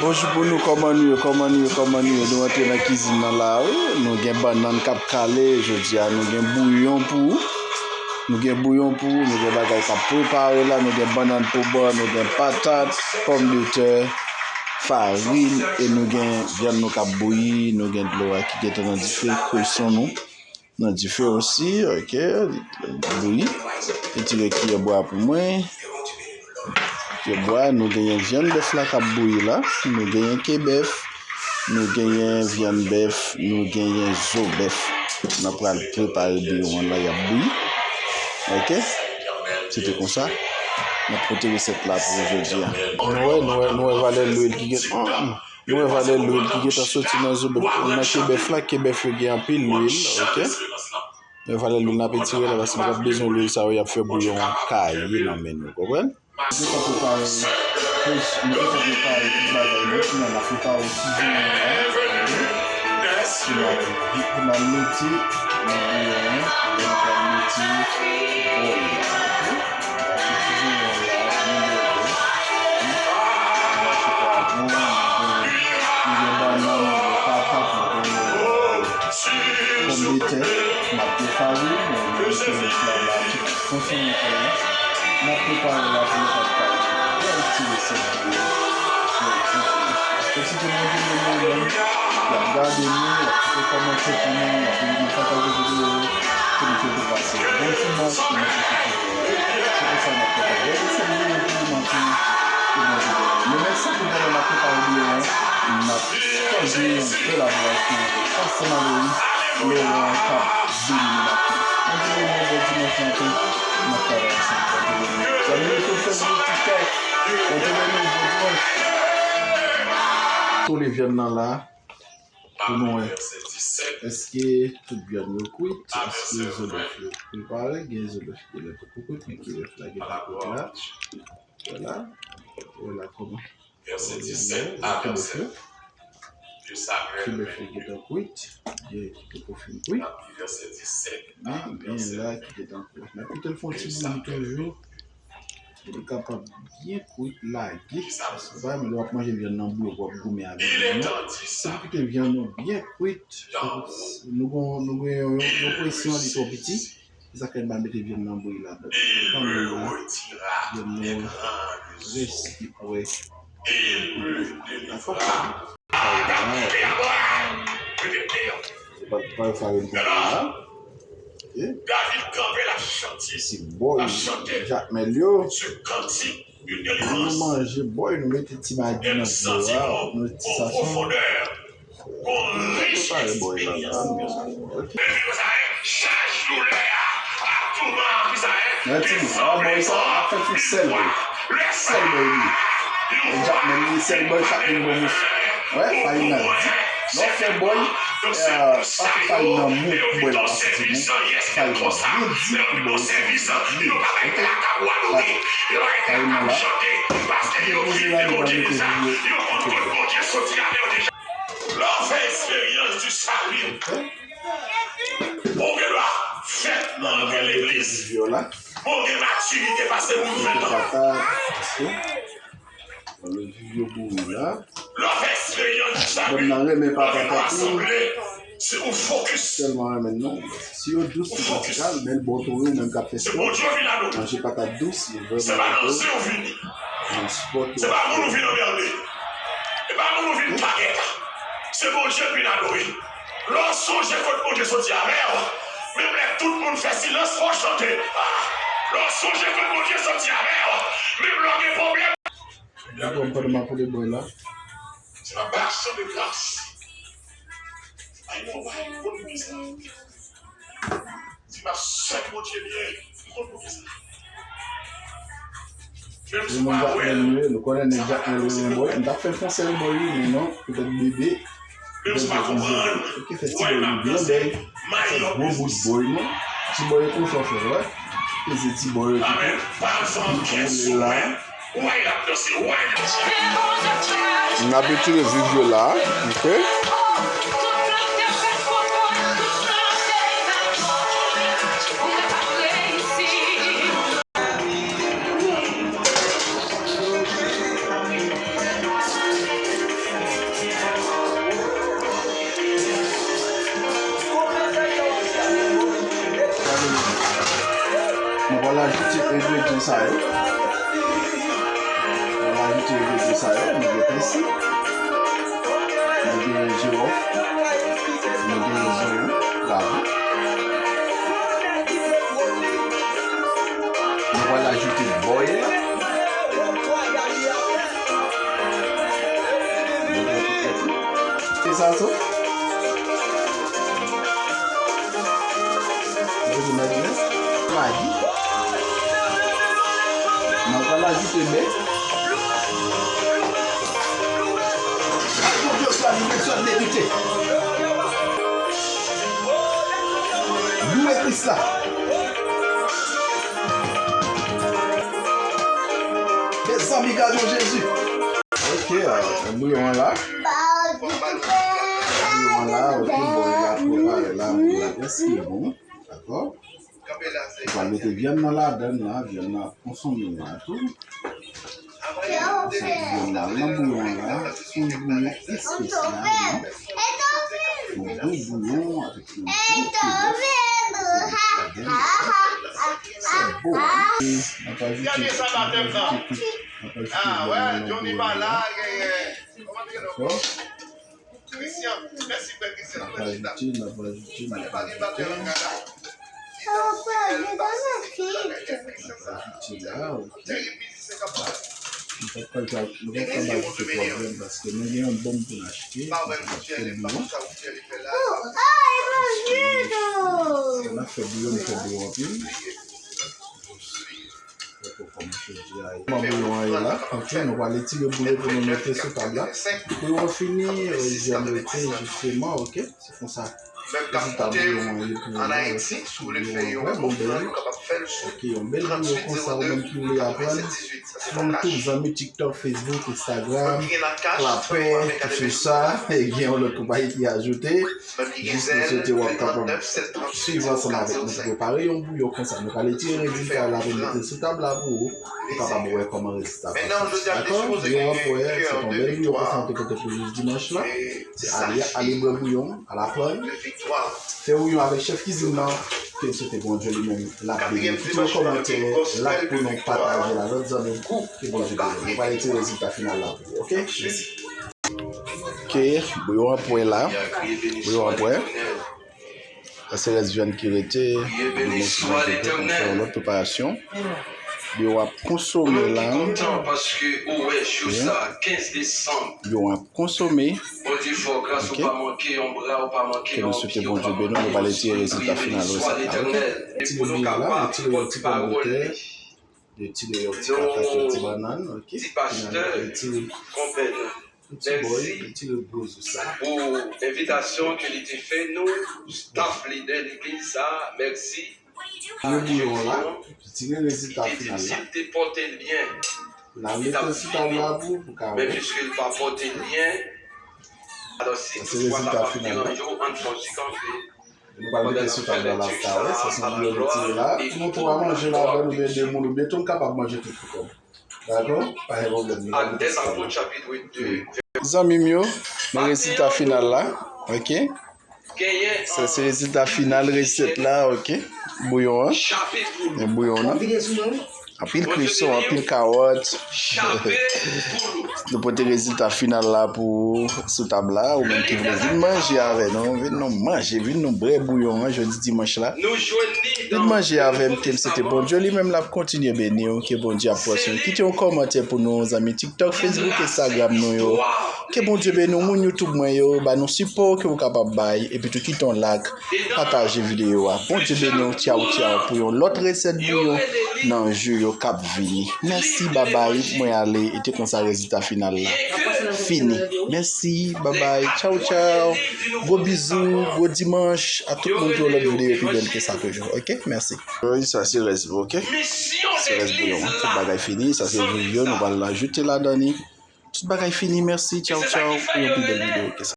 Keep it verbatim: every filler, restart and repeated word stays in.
Bonjou pou nou, kòman nou ye, kòman nou ye, kòman nou ye? Nou antre nan kizin nan la, wi. Nou gen bannann k ap kale, jodi a nou gen bouyon pou ou. Nou gen bouyon pou ou, nou gen bagay k ap prepare la, nou gen bannann pou bò, nou gen patat, pòmdetè, farin, e nou gen vyann nou k ap bouyi, nou gen dlo a ki gentan nan dife, kweson nou nan dife osi, oke, bouyi. Retire kiyè bwa pou mwen. Kiyè bwa, nou genyen vyann bèf la k ap bouyi la, nou genyen ke bèf, nou genyen vyann bèf, nou genyen zo bèf. N ap pral prepare bouyon an la, y ap bouyi. Oke? Se te konsa. N ap pote resèt la pou jodi a. Nou wè, nou wè, nou wè valè lwil ki gen. Nou wè valè lwil ki gentan soti nan zo bèf, nan ke bèf la, ke bèf yo gen anpil lwil, oke? Nou wè valè lwil n ap etire la, paske nou p ap bezwen lwil sa yo, y ap fè bouyon an kaye nan men nou, konprann? Nou gentan prepare, nou gentan prepare tout bagay nou, kounya n ap prepare ti vyann la, oke? Pou n al, pou n al mete nan bouyon an, epi n pral mete bòy la, oke? N ap fè ti vyann la, byen byen. N ap fè pwason, nou gen, nou gen bannann, nou gen patat, nou gen pòmdetè, n ap gen farin, nou gen pòmdetè la, tout konsomatè la. N ap prepare la pou nou kapab fè bèl ti resèt pou yo. Fè ti Bondye beni nou menm, y ap gade nou, y ap kite kòmantè pou nou, y ap vin pataje videyo yo, pou nou te pase yon bon dimanch, pou nou te fè Se pou sa n ap fè travay. Lè se li menm ki manti, ki manti. Men mèsi pou gade n ap prepare byen an. N ap sonje yon bèl adorasyon ansanm avè w. Lè w an k ap beni nou maten. Bondye beni nou, bon dimanch maten. N ap travay ansanm. Bondye beni nou. Zanmi yo sou Facebook, TikTok. Bondye beni nou, bon dimanch. Tou le vyann nan la. Pou nou wè, èske tout vyann yo kwit? Èske zo bèf yo prepare? Gen zo bèf ki genlè poko kwit, men ki bèf la gentan kwit la. Vwala. Vwala kòman. Vèsè disèt a vèsè. Ki bèf yo gentan kwit. Gen ki poko fin kwit. Men gen la ki gentan kwit. N ap kite l fè yon ti bouyi toujou. Pou li kapab byen kwit lage. Paske pa renmen lè w ap manje vyann nan bouyi pou w ap goumen avè l non. Se pou kite vyann nou byen kwit. Nou gon, nou gen yon, yon, yon presyon li twò piti. Se sa k fè n pa mete vyann nan bouyi ladan. Kanmenm vyann nou resi kwit. Dakò? Se pa, pa yo farin pou mwen la. David kanpe, l ap chante. Se bòy Jakmèl yo. Lè nou manje bòy, nou mete ti magi nan dlo a, nou mete ti sason. Prepare bòy la la. Ok. Mèsi, a bòy sa, ap fè tout sèl bòy. Sèl bòy li. E Jakmèl li, sèl bòy, chak moun bon mouch. Wè, farin nan di. Lè w fè bòy, eh, pa fè farin nan mou pou bòy la pa soti mou. Farin nan byen di pou bòy la soti byen. Ok? Farin nan la. Poze la, nou pral mete bouyon. Ok. Lè w fè eksperyans di sali, ou gen dwa fèt nan antre legliz. Ou gen matirite pase moun ven an. Patat, paske, bon, le vivyo bouyi la. Lè w fè eksperyans di sali, ou gen dwa sanble si ou fokis. Tèlman renmen l non. Si yo dous, se pa ti kal, men l bon tou wi, ou menm k ap fè spò. Manje patat dous, li vrèman bon tou. Nan spò tou. Se pa moun ou vin anmède. E pa moun ou vin kagèt. Se Bondye k vin adore. Lè w sonje kot Bondye soti avè w, menm lè tout moun fè silans, fò w chante. Lè w sonje kot Bondye soti avè w, menm lè w gen pwoblèm. Dakò, m pandan m ap koule bòy la. Se pa aksyon de gras. Ay, non, ay, konn pou ki sa. Si m ap sèvi Bondye byen, m konn pou ki sa. Menm si w pa wè l, nou konnen nèg Jakmèl yo renmen bòy. M t ap fè l fè yon sèl bòy wi, men non, petèt bebe. Menm si w pa konprann, ou wè m ap danse, mayi an plis. Fè gwo bout bòy non. Ti bòy yo konsa w fè, wè. Peze ti bòy yo tou. Amèn. Pa fè ankyèt sou mwen. N ap retire viv yo la, ok? Sa yo. Nou va ajoute vegeta sa yo, nou gen pèsi, nou gen jiwòf, nou gen zonyon, lavan. Nou pral ajoute bòy la. Se sa tou. Mwen di Magi. Mwen pral ajoute bè. Ay, Bondye, swa nou bezwen medite. Louwe Kris la. Mezanmi, gade yon Jezi. Ok, euh, bouyon an la. Bouyon an la, ok, bòy la, prepare la, bouyon la, prèske bon. Dakò? Nou pral mete vyann nan ladann la, vyann nan ap konsome la tou. Sa vyann nan nan bouyon an la, se yon bouyon espesyal, non? Yon bon bouyon avèk yon bon koulè. Sa bon, wi. N ap ajoute, n ap ajoute tout, n ap ajoute vyann nan nan bouyon an la. Dakò? N ap ajoute, n ap ajoute, n ap ajoute. N ap ajoute la, ok. Nou pa pral, nou pa pral ajoute twòp vyann paske nou gen yon bonm pou n achte, nou pa pral fè bouyon. Lè n ap fè bouyon, nou fè bouyon anpil. Kòman bouyon an ye la? Ok, nou pral etire bouyon pou nou mete sou tab la. Bouyon an fini, euh, li jwenn rete jisteman, ok? Se konsa. Rezilta bouyon an ye pou nou la, ok? Bouyon an vrèman bèl. Ok, yon bèl bouyon konsa, ou menm ki vle aprann. Sou tout zanmi TikTok, Facebook, Instagram, klapè, tout se sa. E gen yon lòt konpayi ki ajoute. Jis nou swete w ap kapab swiv ansanm avèk nou pou prepare yon bouyon konsa. Nou pral etire rezilta la pou nou mete sou tab la pou ou, ou kapab wè kòman rezilta sa soti. Dakò? Bouyon an pwè, se yon bèl bouyon konsa nou te pote pou jodi dimanch la. Se ale, ale bwè bouyon, al aprann. Fè bouyon avèk chèf kizin nan. Ke n swete Bondye li menm l ap beni w. Kite yon kòmantè, like pou nou, pataje l a lòt zanmi w. Ke Bondye beni w. Nou pral etire rezilta final la pou ou, ok? Mèsi. Ok, bouyon an pwè la. Bouyon an pwè. Sa se rès vyann ki rete. Bouyon an pwè, nou fè yon lòt preparasyon. Bouyon ap konsome la. Bouyon ap konsome. Ok. Ke nou swete Bondye beni w, nou pral etire rezilta final resèt la, ok? Etire bouyon la, etire yon ti pòmdetè. Yo tire yon ti patat, yon ti bannann, ok? Epi n al retire yon ti bòy, yo tire gwo zo sa. Pou envitasyon ke li te fè nou, staff lidè legliz sa, mèsi. Yo bouyon la, yo tire rezilta final la. N al mete l sou tab la pou, pou ka wè. Sa se rezilta final la. Nou pral mete sou tab la, n ap ka wè. Sa se yon bouyon nou tire la. Pou nou twa manje ladan l, oubyen de moun, oubyen tou, n kapab manje tout pou kò nou. Dakò? Pa gen pwoblèm, nou pral mete sou tab la. Zanmi m yo, men rezilta final la. Ok? Sa se rezilta final resèt la, ok? Bouyon an. Men bouyon an. Anpil kreson, anpil kawòt. Nou pote rezilta final la pou ou sou tab la. Ou menm ki vle vin manje avè nou, vin nou manje, vin nou bwè bouyon an jodi dimanch la. Vin manje avè m, ke m swete Bondye li menm l ap kontinye beni w, ke Bondye ap pran swen w. Kite yon kòmantè pou nou, zanmi TikTok, Facebook, Instagram nou yo. Ke Bondye beni w, moun YouTube mwen yo, ba nou sipò ke w kapab bay, epi tou kite yon like. Pataje videyo a. Bondye beni w, tchaw, tchaw, pou yon lòt resèt bouyon nan jou yo k ap vini. Mèsi, babay, mwen ale, e te konsa rezilta final la fini. Mèsi, babay, tchaw, tchaw. Gwo bizou, gwo dimanch, a tout moun pou yon lòt videyo pi bèl ke sa toujou. Ok, mèsi. Wi, sa se rès, ok? Se rès bouyon an. Tout bagay fini, sa se vyann yo, nou pral ajoute ladan li. Tout bagay fini, mèsi, tchaw, tchaw, pou yon pi bèl videyo ke sa.